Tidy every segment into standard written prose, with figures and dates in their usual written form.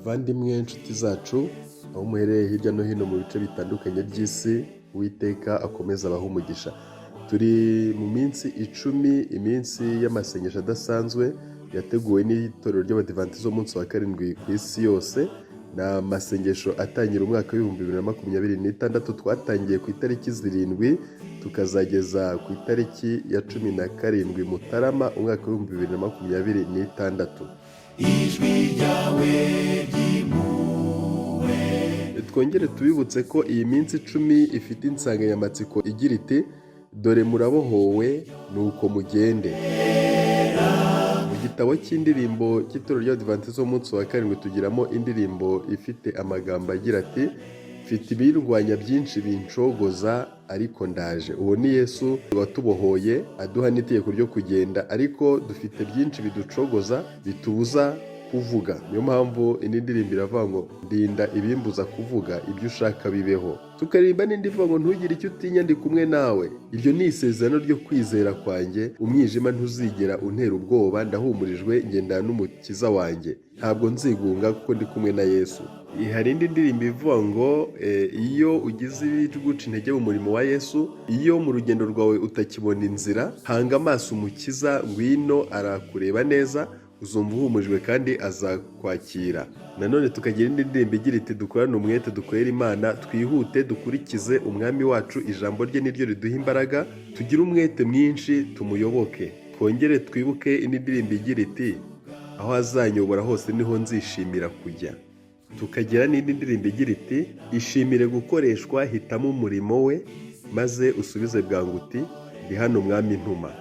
Bavandimwe, inshuti zacu, aho muherereye hirya no hino mu bice bitandukanye by'isi, Uwiteka akomeze abahe umugisha. Turi mu minsi 10, iminsi y'amasengesho adasanzwe yateguwe n'Itorero ry'Abadivantisiti b'umunsi wa karindwi ku isi yose. Ni amasengesho atangira umwaka w'2026, twatangiye ku itariki 7 tukazageza ku itariki ya 17 Mutarama umwaka w'2026. Ijwi ryawe ry'impuhwe. Twongere tubibutse ko iyi minsi 10 ifite insanganyamatsiko igira iti: "Dore murabohowe, nuko mugende." Mu gitabo cy'indirimbo cy'Itorero ry'Abadivantisiti b'umunsi wa karindwi tugiramo indirimbo ifite amagambo agira ati: "Mfite ibindwanya byinshi bincogoza, ariko ndaje." Uwo ni Yesu watubohoye, aduha n'itegeko ryo kugenda, ariko dufite byinshi biducogoza, bitubuza kuvuga. Niyo mpamvu indi ndirimbo iravuga ngo: "Ndinda ibimbuza kuvuga ibyo ushaka bibeho." Tukaririmba n'indi ivuga ngo: "Ntugire icyo utinya, ndi kumwe nawe." Iryo ni isezerano ryo kwizera kwanjye. Umwijima ntuzigera untera ubwoba, ndahumurijwe, ngendana n'Umukiza wanjye, ntabwo nzigunga kuko ndi kumwe na Yesu. Hari indi ndirimbo ivuga ngo: "Iyo ugize ibiguca intege mu murimo wa Yesu, iyo mu rugendo rwawe utakibona inzira, hanga amaso Umukiza, ngwino arakureba neza, uzumva uhumurijwe kandi azakwakira." Nanone tukagira indi ndirimbo igira iti: "Dukorane umwete, dukorere Imana, twihute dukurikize Umwami wacu, ijambo rye niryo riduha imbaraga, tugire umwete mwinshi tumuyoboke." Twongere twibuke indi ndirimbo igira iti: "Aho azanyobora hose niho nzishimira kujya." Tukagira n'indi ndirimbo igira iti: "Ishimire gukoreshwa, hitamo umurimo we, maze usubize bwangu uti: 'Ndi hano Mwami, ntuma.'"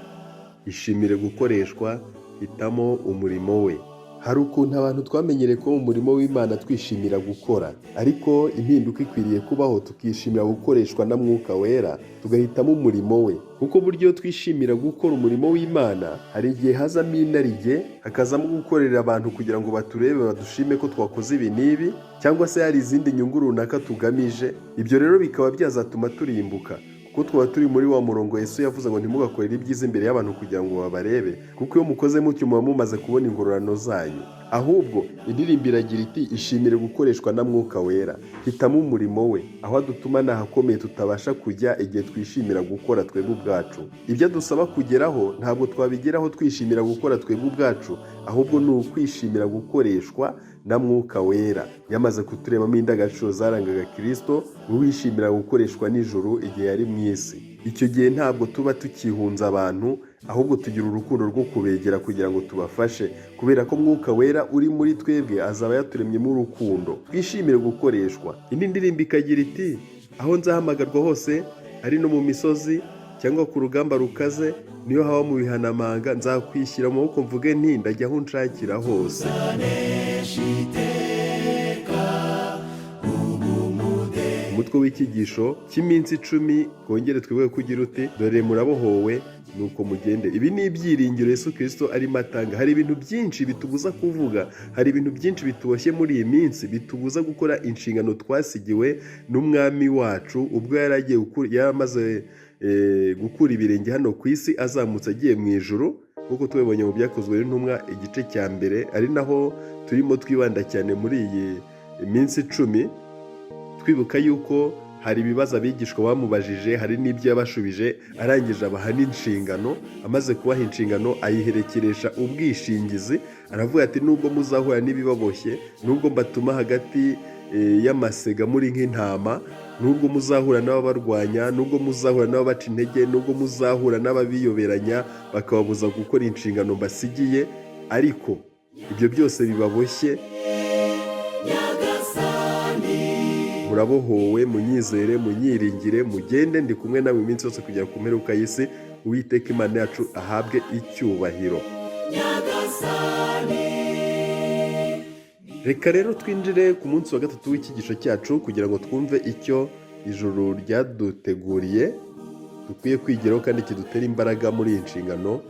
Ishimire gukoreshwa, hitamo umurimo we. Hari ukuntu abantu twamenyereye ko mu murimo w'Imana twishimira gukora, ariko impinduka ikwiriye kubaho, tukishimira gukoreshwa na Mwuka Wera, tugahitamo umurimo we. Kuko buryo twishimira gukora umurimo w'Imana, hari igihe hazamo inarijye, hakazamo gukorera abantu kugira ngo baturebe, badushime ko twakoze ibi n'ibi, cyangwa se hari izindi nyungu runaka tugamije. Ibyo rero bikaba byazatuma turimbuka, kuko twaba turi muri wa murongo Yesu yavuze ngo: "Ntimugakorere ibyiza imbere y'abantu kugira ngo babarebe, kuko iyo mukoze mutyo muba mumaze kubona ingororano zanyu." Ahubwo indirimbo iragira iti: "Ishimire gukoreshwa na Mwuka Wera, hitamo umurimo we." Aho adutuma ni ahakomeye tutabasha kujya igihe twishimira gukora twebwe ubwacu. Ibyo adusaba kugeraho ntabwo twabigeraho twishimira gukora twebwe ubwacu, ahubwo ni ukwishimira gukoreshwa na Mwuka Wera. Yamaze kuturebamo indangagaciro zarangaga Kirisito, wishimira gukoreshwa nijoro igihe yari mu isi. Icyo gihe ntabwo tuba tukihunza abantu, ahubwo tugira urukundo rwo kubegera kugira ngo tubafashe, kubera ko Mwuka Wera uri muri twebwe azaba yaturemyemo urukundo. Twishimire gukoreshwa. Indi ndirimbo ikagira iti: "Aho nzahamagarwa hose, ari no mu misozi cyangwa ku rugamba rukaze, niyo haba mu bihanamanga, nzakwishyira mu maboko mvuge nti: 'Ndajya aho unshakira hose.'" Uzanesha iteka ubumude. Umutwe w'icyigisho cy'iminsi 10, twongere twibuke ko ugira uti: "Dore murabohowe, nuko mugende." Ibi ni ibyiringiro Yesu Kirisito arimo atanga. Hari ibintu byinshi bitubuza kuvuga, hari ibintu byinshi bituboshye muri iyi minsi, bitubuza gukora inshingano twasigiwe n'Umwami wacu ubwo yari agiye yari amaze gukura ibirenge hano ku isi, azamutse agiye mu ijuru, nk'uko tubibonye mu Byakozwe n'Intumwa igice cya mbere, ari naho turimo twibanda cyane muri iyi minsi 10, twibuka yuko hari ibibazo abigishwa bamubajije, hari n'ibyo yabashubije, arangije abaha n'inshingano. Amaze kubaha inshingano, ayiherekeresha ubwishingizi. Aravuga ati: "Nubwo muzahura n'ibibaboshye, nubwo mbatuma hagati y'amasega muri nk'intama, nubwo muzahura n'ababarwanya, nubwo muzahura n'ababaca intege, nubwo muzahura n'ababiyoberanya bakababuza gukora inshingano mbasigiye, ariko ibyo byose bibaboshye, Nyagasani, murabohowe. Munyizere, munyiringire, mugende, ndi kumwe namwe iminsi yose kugera ku mperuka y'isi." Uwiteka Imana yacu ahabwe icyubahiro. Nyagasani. Reka rero twinjire ku munsi wa gatatu w'icyigisho cyacu, kugira ngo twumve icyo ijuru ryaduteguriye dukwiye kwigiraho kandi kidutera imbaraga muri iyi nshingano,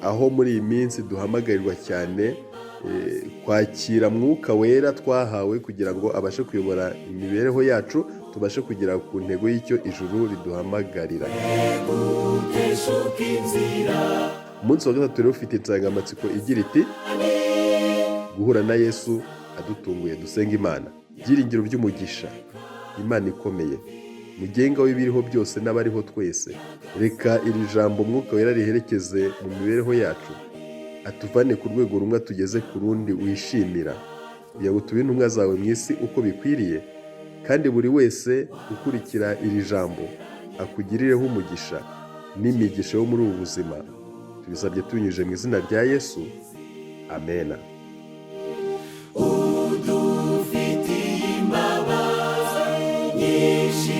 aho muri iyi minsi duhamagarirwa cyane kwakira Mwuka Wera twahawe kugira ngo abashe kuyobora imibereho yacu, tubashe kugera ku ntego y'icyo ijuru riduhamagarira. Guteshuka inzira. Umunsi wa gatatu rero ufite insanganyamatsiko igira iti: "Guhura na Yesu." adutunguye. Dusenga Imana. Byiringiro by'umugisha, Imana ikomeye, mugenga w'ibiriho byose n'abariho twese, reka iri jambo Umwuka Wera riherekeze mu mibereho yacu, atuvane ku rwego rumwe tugeze ku rundi wishimira, kugira ngo tube intumwa zawe mu isi uko bikwiriye, kandi buri wese ukurikira iri jambo akugirireho umugisha n'imigisha yo muri ubu buzima. Tubisabye tubinyujije mu izina rya Yesu, amena. Udufitiye imbabazi nyinshi.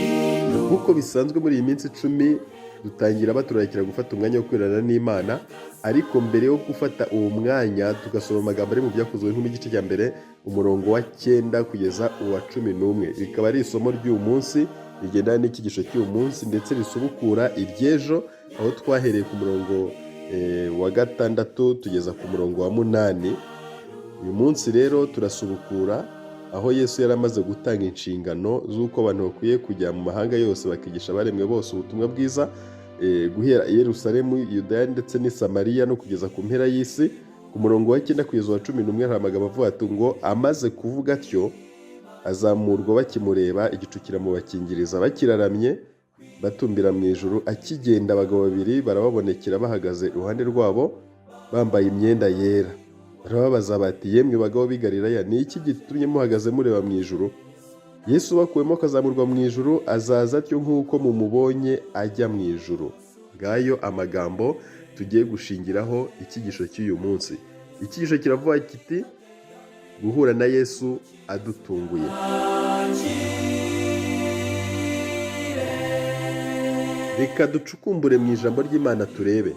Nk'uko bisanzwe muri iyi minsi 10 dutangira baturarikira gufata umwanya wo kwirana n'Imana, ariko mbere yo gufata uwo mwanya tugasoma amagambo ari mu Byakozwe nko mu gice cya 1, umurongo wa 9 kugeza uwa 11. Rikaba ari isomo ry'uyu munsi rigendana n'icyigisho cy'uyu munsi, ndetse risubukura iry'ejo, aho twahereye ku murongo wa 6 tugeza ku murongo wa 8. Uyu munsi rero turasubukura aho Yesu yari amaze gutanga inshingano z'uko abantu bakwiye kujya mu mahanga yose bakigisha abaremwe bose ubutumwa bwiza, guhera i Yerusalemu, Yudaya ndetse n'i Samariya no kugeza ku mpera y'isi. Ku murongo wa 9 kugeza uwa 11 hari amagambo avuga ati ngo: "Amaze kuvuga atyo azamurwa bakimureba, igicu kiramubakingiriza. Bakiraramye batumbira mu ijuru akigenda, abagabo babiri barababonekera bahagaze iruhande rwabo bambaye imyenda yera. Barababaza bati: 'Yemwe bagabo b'i Galilaya, ni iki gitumye muhagaze mureba mu ijuru? Yesu bakuwemo akazamurwa mu ijuru azaza atyo nk'uko mumubonye ajya mu ijuru.'" Ngayo amagambo tugiye gushingiraho icyigisho cy'uyu munsi. Icyigisho kiravuga kiti: "Guhura na Yesu adutunguye." Reka ducukumbure mu ijambo ry'Imana turebe.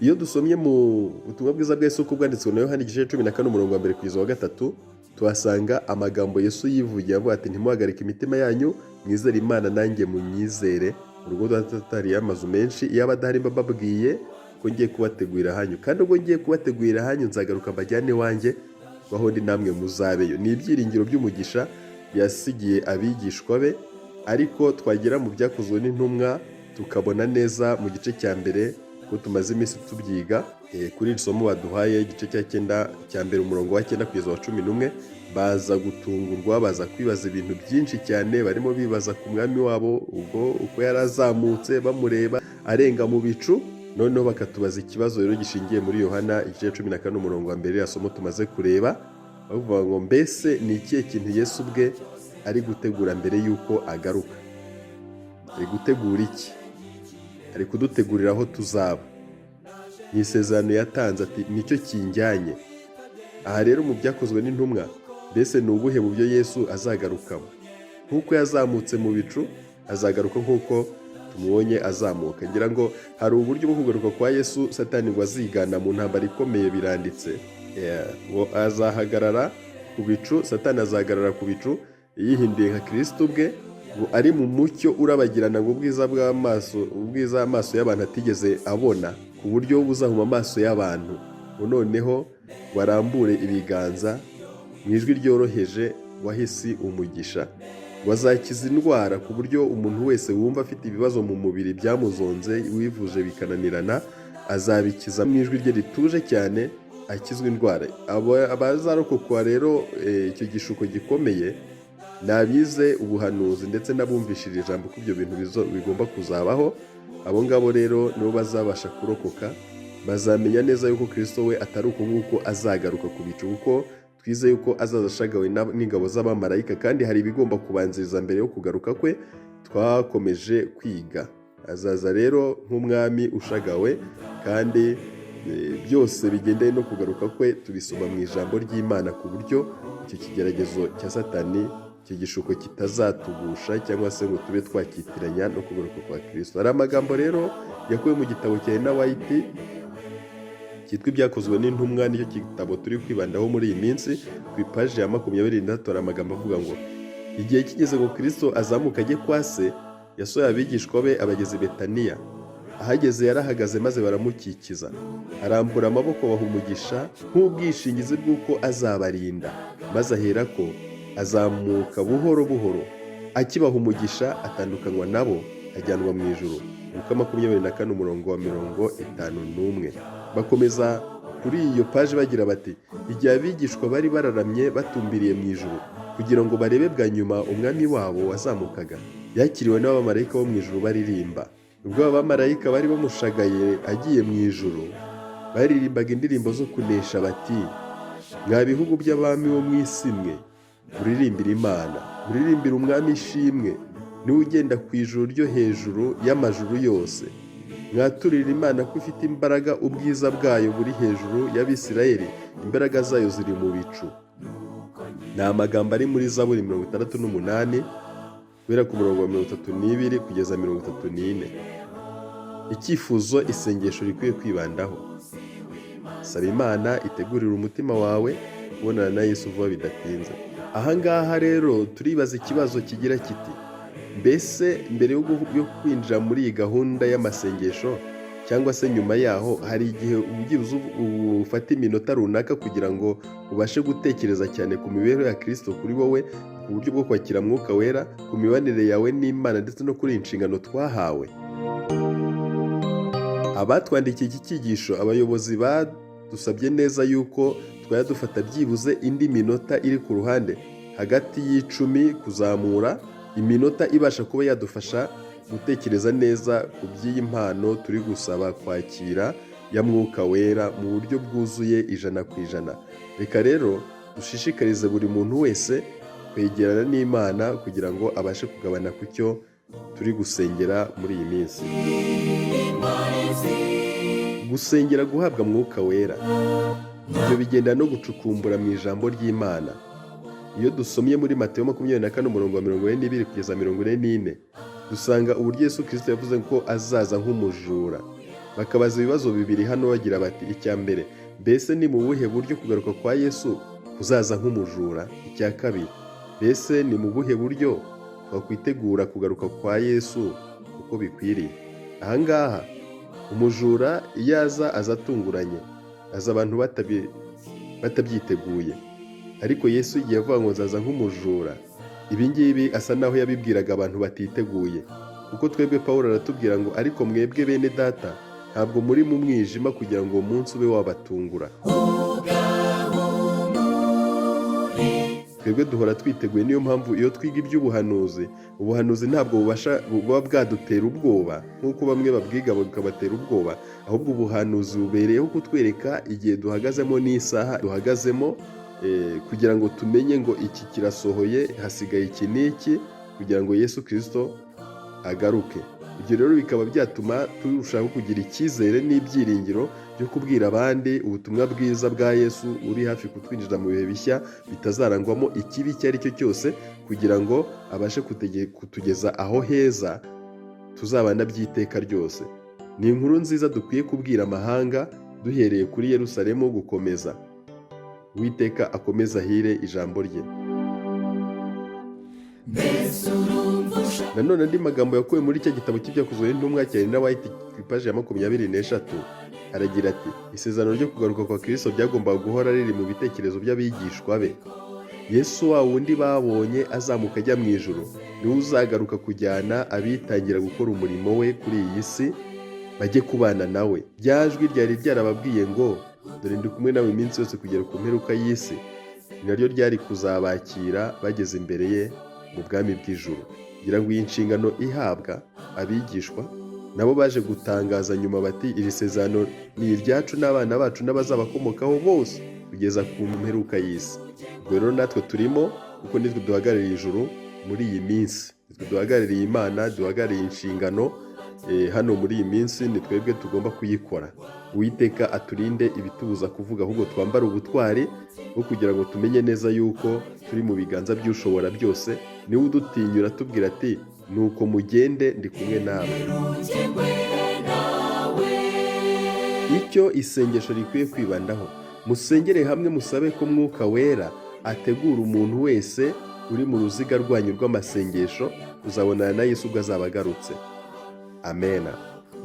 Iyo dusomye mu butumwa bwiza bwa Yesu uko bwanditswe na Yohani, igice 14, umurongo wa 1 kugeza wa 3, tuhasanga amagambo Yesu yivugiye avuga ati: "Ntimuhagarike imitima yanyu, mwizere Imana nanjye munyizere. Mu rugo rwa Data hariyo amazu menshi, iyo adahari mba mbabwiye ko ngiye kubategurira ahanyu. Kandi ubwo ngiye kubategurira ahanyu nzagaruka mbajyane iwanjye, aho ndi namwe muzabeyo." Ni ibyiringiro by'umugisha yasigiye abigishwa be, ariko twagera mu Byakozwe n'Intumwa tukabona neza mu gice cya 1 ko tumaze iminsi tubyiga, kuri iri somo baduhaye, igice cya 9 cya 1, umurongo wa 9 kugeza wa 11, baza gutungurwa, baza kwibaza ibintu byinshi cyane. Barimo bibaza ku mwami wabo ubwo uko yari azamutse bamureba arenga mu bicu. Noneho bakatubaza ikibazo rero gishingiye muri Yohana igice 14, umurongo wa 1, iriya somo tumaze kureba, bavuga ngo: "Mbese ni ikihe kintu Yesu ubwe ari gutegura mbere y'uko agaruka? Ari gutegura iki? Ari kudutegurira aho tuzaba." Ni isezerano yatanze ati: "Nicyo kinjyanye." Aha rero mu Byakozwe n'Intumwa, mbese ni ubuhe buryo Yesu azagarukamo? Nk'uko yazamutse mu bicu, azagaruka nk'uko tumubonye azamuka. Ngira ngo hari uburyo bwo kugaruka kwa Yesu Satani ngo azigana mu ntambara ikomeye, biranditse. Ngo azahagarara ku bicu, Satani azahagarara ku bicu yihinduye nka Kirisito ubwe, ngo ari mu mucyo urabagirana, ngo ubwiza bw'amaso, ubwiza amaso y'abantu atigeze abona, ku buryo buzahuma amaso y'abantu, ngo noneho barambure ibiganza mu ijwi ryoroheje wahisi umugisha, ngo azakiza indwara ku buryo umuntu wese wumva afite ibibazo mu mubiri byamuzonze, wivuje bikananirana, azabikiza mu ijwi rye rituje cyane, akizwa indwara. Abazarokokwa rero icyo gishuko gikomeye ni abize ubuhanuzi ndetse n'abumvishije ijambo ko ibyo bintu bigomba kuzabaho. Abo ngabo rero nibo bazabasha kurokoka, bazamenya neza yuko Kirisito we atari uko nguko azagaruka ku bicu, kuko twize yuko azaza ashagawe n'ingabo z'abamarayika, kandi hari ibigomba kubanziriza mbere yo kugaruka kwe twakomeje kwiga. Azaza rero nk'umwami ushagawe, kandi byose bigendanye no kugaruka kwe tubisoma mu ijambo ry'Imana, ku buryo icyo kigeragezo cya Satani, icyo gishuko kitazatugusha cyangwa se ngo tube twakitiranya no kugaruka kwa Kirisito. Hari amagambo rero yakuwe mu gitabo cya Ellen White cyitwa Ibyakozwe n'Intumwa, nicyo gitabo turi kwibandaho muri iyi minsi. Ku ipaji ya 23 hari amagambo avuga ngo: "Igihe kigeze ngo Kirisito azamuka ajye kwa Se, yasohoye abigishwa be abageza i Betaniya. Ahageze yarahagaze maze baramukikiza, arambura amaboko baha umugisha nk'ubwishingizi bw'uko azabarinda, maze aherako azamuka buhoro buhoro. Akibaha umugisha atandukanywa nabo ajyanwa mu ijuru." Luka 24, umurongo wa 51. Bakomeza Kuri iyo paji bagira bati: "Igihe abigishwa bari bararamye batumbiriye mu ijuru kugira ngo barebe bwa nyuma umwami wabo wazamukaga, yakiriwe n'abamarayika bo mu ijuru baririmba. Ubwo aba bamarayika bari bamushagaye agiye mu ijuru, baririmbaga indirimbo zo kunesha bati: 'Mwa bihugu by'abami bo mu isi mwe, muririmbire Imana, muririmbire umwami ishimwe, niwe ugenda ku ijuru ryo hejuru y'amajuru yose. Mwaturire Imana ko ifite imbaraga, ubwiza bwayo buri hejuru y'Abisirayeli, imbaraga zayo ziri mu bicu.'" Ni amagambo ari muri Zaburi 68, guhera ku murongo wa 32 kugeza 34. Icyifuzo isengesho rikwiye kwibandaho: saba Imana itegurire umutima wawe kubonana na Yesu vuba bidatinze. Ahangaha rero turibaza ikibazo kigira kiti: mbese mbere yo kwinjira muri iyi gahunda y'amasengesho cyangwa se nyuma yaho, hari igihe ubyibuze ufata iminota runaka kugira ngo ubashe gutekereza cyane ku mibereho ya Kirisito kuri wowe, ku buryo bwo kwakira Mwuka Wera, ku mibanire yawe n'Imana, ndetse no kuri iyi nshingano twahawe? Abatwandikiye iki cyigisho, abayobozi, badusabye neza yuko twajya dufata byibuze indi minota iri ku ruhande hagati y'10 kuzamura, iminota ibasha kuba yadufasha gutekereza neza ku by'iyi mpano turi gusaba kwakira ya Mwuka Wera mu buryo bwuzuye 100%. Reka rero dushishikarize buri muntu wese kwegerana n'Imana kugira ngo abashe kugabana ku cyo turi gusengera muri iyi minsi. Gusengera guhabwa Mwuka Wera, ibyo bigenda no gucukumbura mu ijambo ry'Imana. Iyo dusomye muri Mateyo 24, umurongo wa 42 kugeza 44, dusanga uburyo Yesu Kirisito yavuze ko azaza nk'umujura. Bakabaza ibibazo bibiri hano bagira bati: icya mbere, mbese ni mu buhe buryo kugaruka kwa Yesu kuzaza nk'umujura? Icya kabiri, mbese ni mu buhe buryo twakwitegura kugaruka kwa Yesu uko bikwiriye? Ahangaha umujura iyo aza, aza atunguranye, aza abantu batabyiteguye. Ariko Yesu igihe avuga ngo nzaza nk'umujura, ibi ngibi asa naho yabibwiraga abantu batiteguye, kuko twebwe Paul aratubwira ngo: "Ariko mwebwe bene data, ntabwo muri mu mwijima kugira ngo uwo munsi ube wabatungura." Twebwe duhora twiteguye. Niyo mpamvu iyo twiga iby'ubuhanuzi, ubuhanuzi ntabwo bubasha buba bwadutera ubwoba nk'uko bamwe babwiga bukabatera ubwoba, ahubwo ubuhanuzi bubereyeho kutwereka igihe duhagazemo n'isaha duhagazemo, kugira ngo tumenye ngo iki kirasohoye, hasigaye iki n'iki kugira ngo Yesu Kirisito agaruke. Ibyo rero bikaba byatuma turushaho kugira icyizere n'ibyiringiro byo kubwira abandi ubutumwa bwiza bwa Yesu uri hafi kutwinjiza mu bihe bishya bitazarangwamo ikibi icyo ari cyo cyose, kugira ngo abashe kutugeza aho heza tuzabana by'iteka ryose. Ni inkuru nziza dukwiye kubwira amahanga duhereye kuri Yerusalemu gukomeza. Uwiteka akomeze ahire ijambo rye. Mbese urumva ushaka Nanone andi magambo yakuwe muri cya gitabo cy'Ibyakozwe n'Intumwa cya Elena White ku ipaji ya 23, aragira ati: "Isezerano ryo kugaruka kwa Kristo ryagombaga guhora riri mu bitekerezo by'abigishwa be. Yesu wa wundi babonye azamuka ajya mu ijuru niwe uzagaruka kujyana abitangira gukora umurimo we kuri iyi si, bajye kubana nawe. Rya jwi ryari ryarababwiye ngo: 'Dore ndi kumwe nawe iminsi yose kugera ku mperuka y'isi,' ni naryo ryari kuzabakira bageze imbere ye mu bwami bw'ijuru." Ngira ngo iyi nshingano ihabwa abigishwa, nabo baje gutangaza nyuma bati: "Iri sezerano ni iryacu n'abana bacu n'abazabakomokaho bose kugeza ku mperuka y'isi." Ubwo rero natwe turimo, kuko nitwe duhagarariye ijuru muri iyi minsi, nitwe duhagarariye Imana, duhagarariye inshingano hano muri iyi minsi, ni twebwe tugomba kuyikora. Uwiteka aturinde ibitubuza kuvuga, ahubwo twambare ubutwari bwo kugira ngo tumenye neza yuko turi mu biganza by'ushobora byose, niwe udutinyura atubwira ati: "Nuko mugende, ndi kumwe nawe." Rugengwe nawe. Icyo isengesho rikwiye kwibandaho: musengere hamwe, musabe ko Mwuka Wera ategura umuntu wese uri mu ruziga rwanyu rw'amasengesho kuzabonana na Yesu ubwo azaba agarutse. Amena.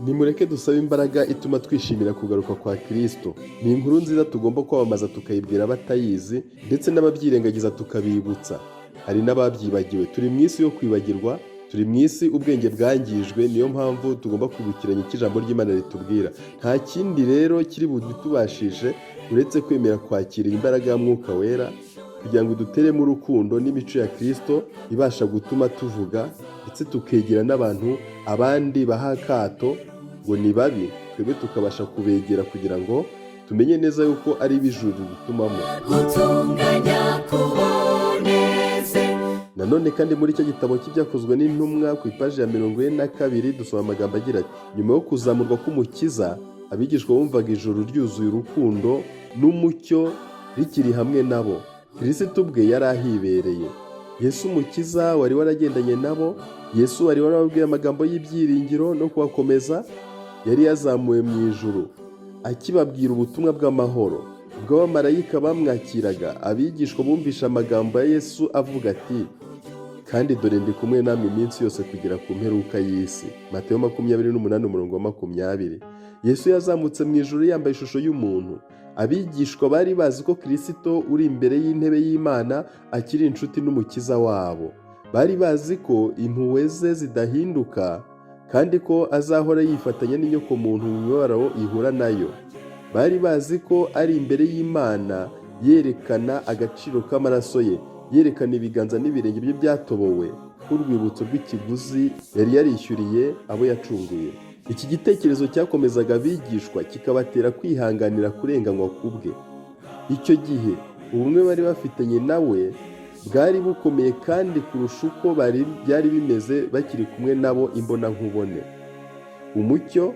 Nimureke dusabe imbaraga ituma twishimira kugaruka kwa Kirisito. Ni inkuru nziza tugomba kwamamaza, tukayibwira abatayizi, ndetse n'ababyirengagiza tukabibutsa. Hari n'ababyibagiwe. Turi mu isi yo kwibagirwa. Turi mu isi ubwenge bwangijwe, niyo mpamvu tugomba kwibukiranya icyo ijambo ry'Imana ritubwira. Nta kindi rero kiri butubashishe uretse kwemera kwakira imbaraga ya Mwuka Wera kugira ngo duteremo urukundo n'imico ya Kristo ibasha gutuma tuvuga ndetse tukegera n'abantu abandi baha akato ngo ni babi, twebwe tukabasha kubegera kugira ngo tumenye neza yuko ari ib'ijuru ridutumamo. Gutunganya kuboneze. Nanone kandi muri icyo gitabo cy'Ibyakozwe n'Intumwa, ku ipaji ya 42, dusoma amagambo agira ati: "Nyuma yo kuzamurwa k'Umukiza, abigishwa bumvaga ijuru ryuzuye urukundo n'umucyo rikiri hamwe nabo. Kirisitu ubwe yari ahibereye. Yesu Umukiza wari waragendanye nabo, Yesu wari warababwiye amagambo y'ibyiringiro no kubakomeza, yari yazamuwe mu ijuru akibabwira ubutumwa bw'amahoro. Ubwo abamarayika bamwakiraga, abigishwa bumvishe amagambo ya Yesu avuga ati: 'Kandi dore ndi kumwe namwe iminsi yose kugera ku mperuka y'isi.' Mateyo 28 umurongo wa 20. Yesu yazamutse mu ijuru yambaye ishusho y'umuntu. Abigishwa bari bazi ko Kirisito uri imbere y'intebe y'Imana akiri inshuti n'Umukiza wabo. Bari bazi ko impuhwe ze zidahinduka kandi ko azahora yifatanya n'inyokomuntu mu mibabaro ihura nayo. Bari bazi ko ari imbere y'Imana yerekana agaciro k'amaraso ye, yerekana ibiganza n'ibirenge bye byatobowe nk'urwibutso rw'ikiguzi yari yarishyuriye abo yacunguye. Iki gitekerezo cyakomezaga abigishwa kikabatera kwihanganira kurenganywa ku bwe. Icyo gihe ubumwe bari bafitanye nawe bwari bukomeye kandi kurusha uko byari bimeze bakiri kumwe nabo imbonankubone. Umucyo,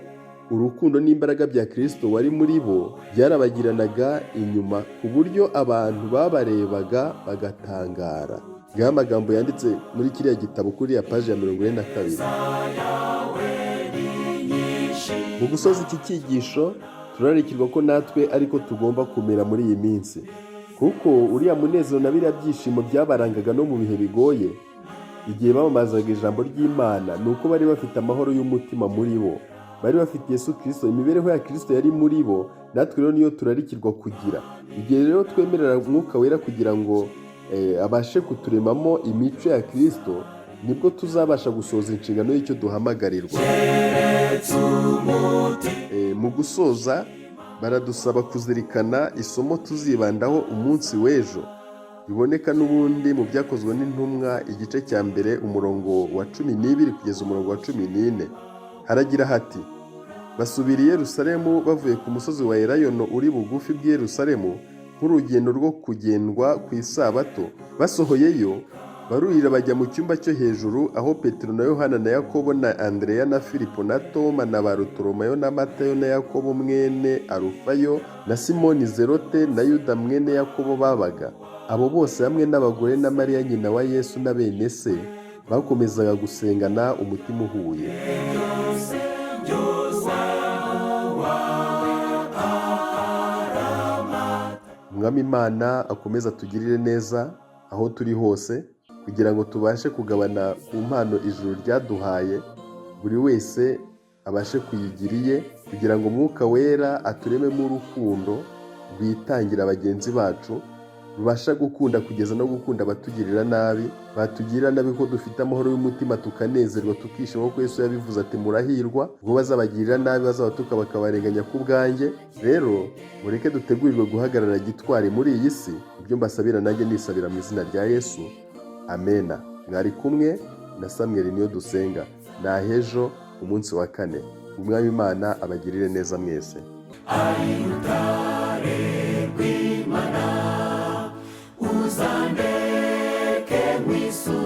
urukundo n'imbaraga bya Kristo wari muri bo byarabagiranaga inyuma ku buryo abantu babarebaga bagatangara." Ngaho amagambo yanditse muri kiriya gitabo kuri iriya paji ya 42. Mu gusoza iki cyigisho, turarikirwa ko natwe ariko tugomba kumera muri iyi minsi, kuko uriya munezero na biriya byishimo byabarangaga no mu bihe bigoye igihe bamamazaga ijambo ry'Imana, ni uko bari bafite amahoro y'umutima muri bo, bari bafite Yesu Kirisito, imibereho ya Kirisito yari muri bo. Natwe rero niyo turarikirwa kugira. Igihe rero twemerera Umwuka Wera kugira ngo abashe kuturemamo imico ya Kirisito, nibwo tuzabasha gusohoza inshingano y'icyo duhamagarirwa. Mu gusoza, baradusaba kuzirikana isomo tuzibandaho umunsi w'ejo, riboneka n'ubundi mu Byakozwe n'Intumwa, igice cya mbere, umurongo wa 12 kugeza umurongo wa 14. Haragira hati: "Basubira i Yerusalemu bavuye ku musozi wa Elayono uri bugufi bw'i Yerusalemu, nk'urugendo rwo kugendwa ku isabato. Basohoyeyo, barurira bajya mu cyumba cyo hejuru, aho Petero na Yohana na Yakobo na Andereya na Filipo na Toma na Barutolomayo na Matayo na Yakobo mwene Alufayo na Simoni Zerote na Yuda mwene Yakobo babaga. Abo bose hamwe n'abagore na Mariya nyina wa Yesu na bene se bakomezaga gusengana umutima uhuye." Byose byose wawe akaramata. Umwami Imana akomeze atugirire neza aho turi hose, kugira ngo tubashe kugabana ku mpano ijuru ryaduhaye, buri wese abashe kuyigira iye, kugira ngo Umwuka Wera aturememo urukundo rwitangira bagenzi bacu, rubasha gukunda kugeza no gukunda abatugirira nabi. Batugirira nabi ko dufite amahoro y'umutima, tukanezerwa, tukishima, kuko Yesu yabivuze ati: "Murahirwa ubwo bazabagirira nabi, bazabatuka, bakabarenganya ku bwanjye." Rero mureke dutegurirwe guhagarara gitwari muri iyi si. Ibyo mbasabira nanjye nisabira mu izina rya Yesu, amena. Mwari kumwe na Samweli Niyo Dusenga. Nahejo umunsi wa kane. Umwami Imana abagirire neza mwese. Ari rutare rw'Imana, uzandeke nkwisu.